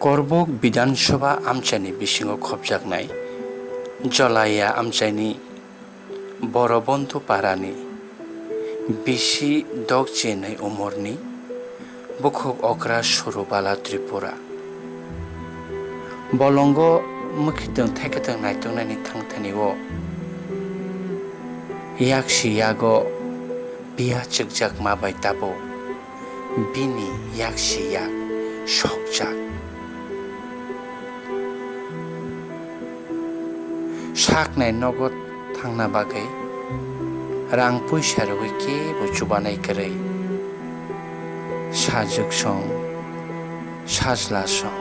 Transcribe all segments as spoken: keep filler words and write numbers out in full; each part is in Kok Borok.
Korbuk Bidhan Sabha amchaini bisingo khopjaknai Jolaiya amchaini Borobondhu parani bisi dok chinwi umorni bukhuk okra Surubala Tripura. Bolongo mwkhitwng theketwng naituknani thangthani-o yaksi yago piya chwkjakma bai tabuk bini yaksi yak sokjak. Saknai nogo thangna bagwi rang puisa rwui kebo chubanai kwrwi. Sajwk song, sajla song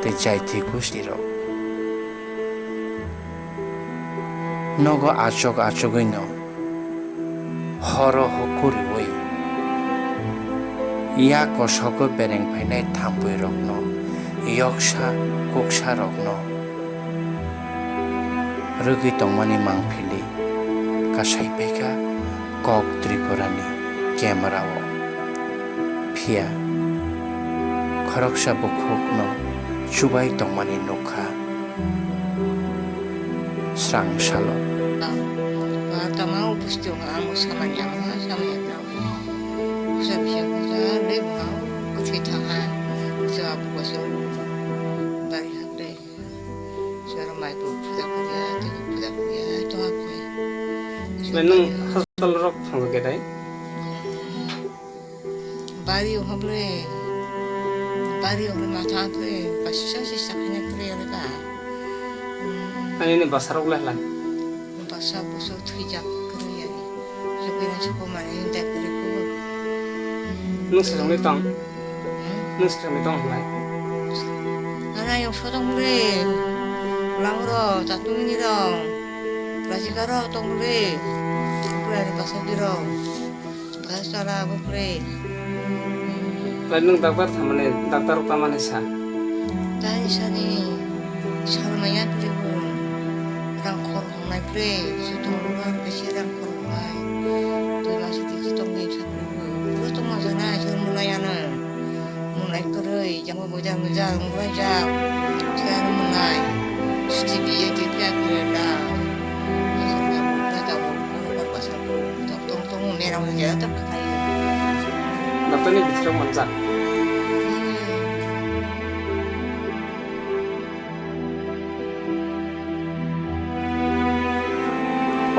tei jaiti gusti rok nogo achuk achugwino horo hukuriui yak kosogo bereng phainai thampui rokno, yoksa kuksa rokno rwgwi tongmani mangphili kasai paikha kok Tripurani camera o. Phiya khoroksa bukhukno chubai tongmani nukha srang salo. Tama o busti ang samani ang samani ang. Kusa bisa kusa le bang kusi thaha kusa abu kusa bari hak de. Sero mai tu puja puja tu puja puja tu hak de. Nai nwng hospital rok thangwi kedai? Bari o hwnle, bari o hwnle ma thang kre, ba sisa sisa khaina kre ya da. Ani ni basa rok lai lai. Basa buso thwijak kre ya ni. Jokina chukuma ni da kre ko. Nwng sejong ni tong? Hmm? Nwng sejong ni tong lai? Ana yung sodong le. Langro, tatuni rong. Rajika rok tong le. Kre ya ni basa di rong. Bwsala bwkrwi. Bai nwng daktar thamani, daktar rok tamani sa? Tai sani salmaya twibo rang khor wngnai kwrwi, sotong rok bisi rang khor wngnai. Twi masi twi sotong ni sa kwrwi. Puro tongma jana sir munai ano. Munai kwrwi, jangbo moja moja wnglai jak. Khe ano munai. Suti biye twi phiya kwrwi da. Tong tong tong merang jaya tak katai. Nokni bisingo manjak.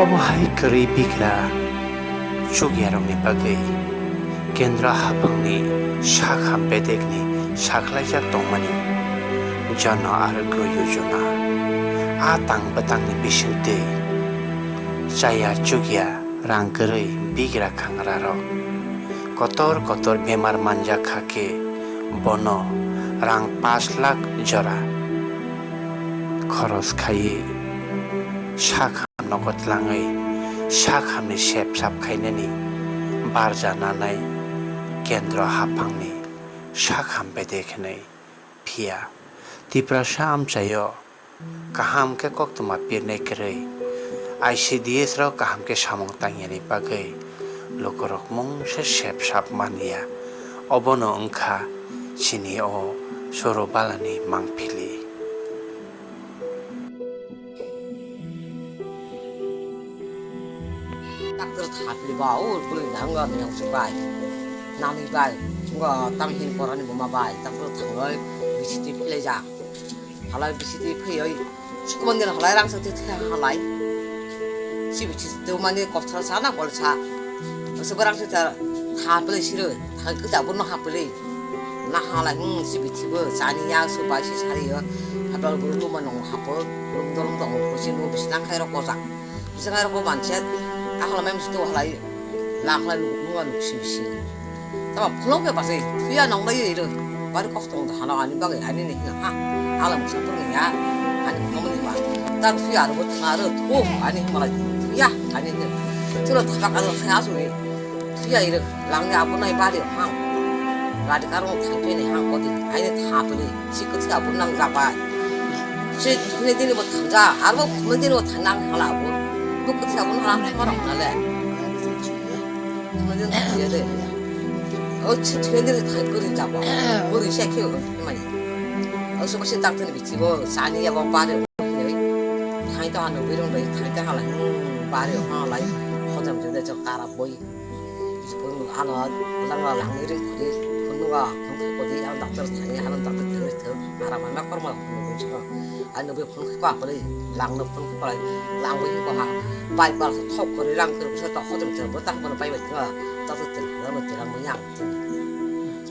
Obo hai kwrwi bigra chukyarokni bagwi kendra haphangni sakham bedekni sakhlaijak tongmani Jana Arogya Yojana. A tang bwtangni bisingtwi chaya chukya rang kwrwi bigra khangrarok kotor kotor bemar manjak kha khe bono rang pash lakh jora khoros khaiwi sakham nogo tlangwi sakhamni sep sap khainani barja nanai kendra haphangni sakham bedek hwnwi. Phiya Tiprasa amchaio kaham khe koktwma pirnai kwrwi, I C D S rok kaham khe samung tangyani bagwi lukurok mungsa sep sap manya. Obono wngkha chini o Sorobalani mangpili. Doctor thapli ba o bwrwi nang ga nang bai. Nami bai. Ngo tam hin korani buma bai. Doctor thangloi B C T philai ja. Halai B C T phiyoi. Sukuman din halai rang sa ti halai. Si B C T mani kothar sa na kol sa. Ose barang sita thapli siro. Thang kisa bono hapli. Na halai hung si B C T bo sani ya so bai si sari yo. Hadal buru luma nong hapo. Lum dolom dong ko si no bisi nang khai ro ko sa. Bising hai rok bo manse, ahla mai musi to halai, la halai nuk nuk nuk si si. Tama phulo ke pasai, thuya nong lai ro, bari kosto hano ani bagai, ani ni ha, hala musa to ni ya, ani phulo ni ba. Tar thuya ro, thana ro, thu, ani malai thuya, ani ni. Chulo thaka ka ro, thana su ni. Thuya iro, langni abo nai bari hang. Gari karo thangpini hang kodi, aini thapini, si kwthwi abo nang jabai. Si thwini dini bo thangja, aro bo khumni dini bo thangnang hala abo. Bo kwthwi abo nang hala thangma rok nale. Khumni dini thangya de. O si thwini dini thang kori jabo. Kori se khe o mani. Oso oso doctor ni bithi bo sani ya bo bari o hinwi. Thai to ano birung bai thai to hala hmm bari o hala hojam de de chok kara boi. Phun ano lang lang ni ring khudi phun nuga phun khudi ano doctor thai ano doctor thai to ara ma ma korma phun nuga chok. Ano be phun kha pali lang no phun kha pali lang boi ko ha. Bai bar thok khori rang khori sa to hojam chok bo tak bo bai bai to doctor thai ano te lang yang.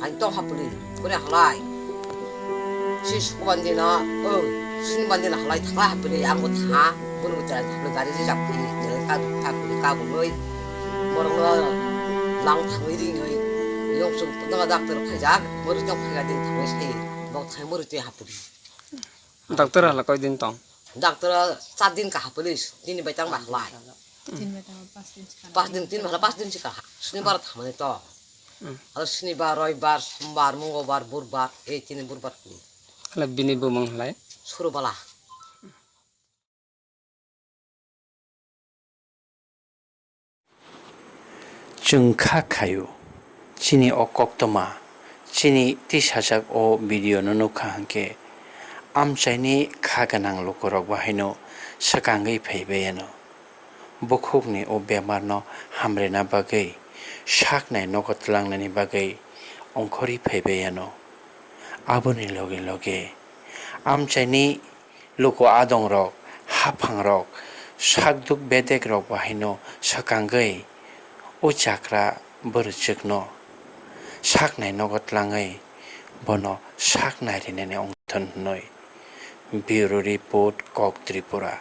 Ani to ha pali. Kore halai. Si sukuban dina, o, siniban dina halai thangla hapili, ang bo tha, buru bo tha, hapili gari rijak phi, jelai ka, ka, ka, ka, bului. Borok no lang thangwi ringwi, yong sung putnga doctor phaijak, buru tong phaiga din thangwi sai, bok thai buru twi hapili. Doctor hala koi din tong? Doctor char din ka hapili, tini bai tang ba halai. Tin bai tang ba pas din chikha. Pas din, tin hala pas din chikha, sinibar thamani to. Hmm. Aro sinibar, roibar, sombar, mongolbar, burbar, ei tini burbar kuli. Hala bini bumung hlai? Surubala. Chwng kha khaio, chini o koktwma, chini tisajak o video no nukha hwnkhe, amchaini kha gwnang lukurok bahaino swkangwi phaibai ano. Bukhukni o bemarno hamrina bagwi saknai nogo twlangnani bagwi ongkhorwi phaibai ano. Aboni loge loge amchaini luku adongrok, haphangrok, sakduk bedekrok bahaino swkangwi o chakra bwrwichwkno saknai nogo twlangwi bono saknai rinani ongthon hwnwi. Bureau Report, Kok Tripura.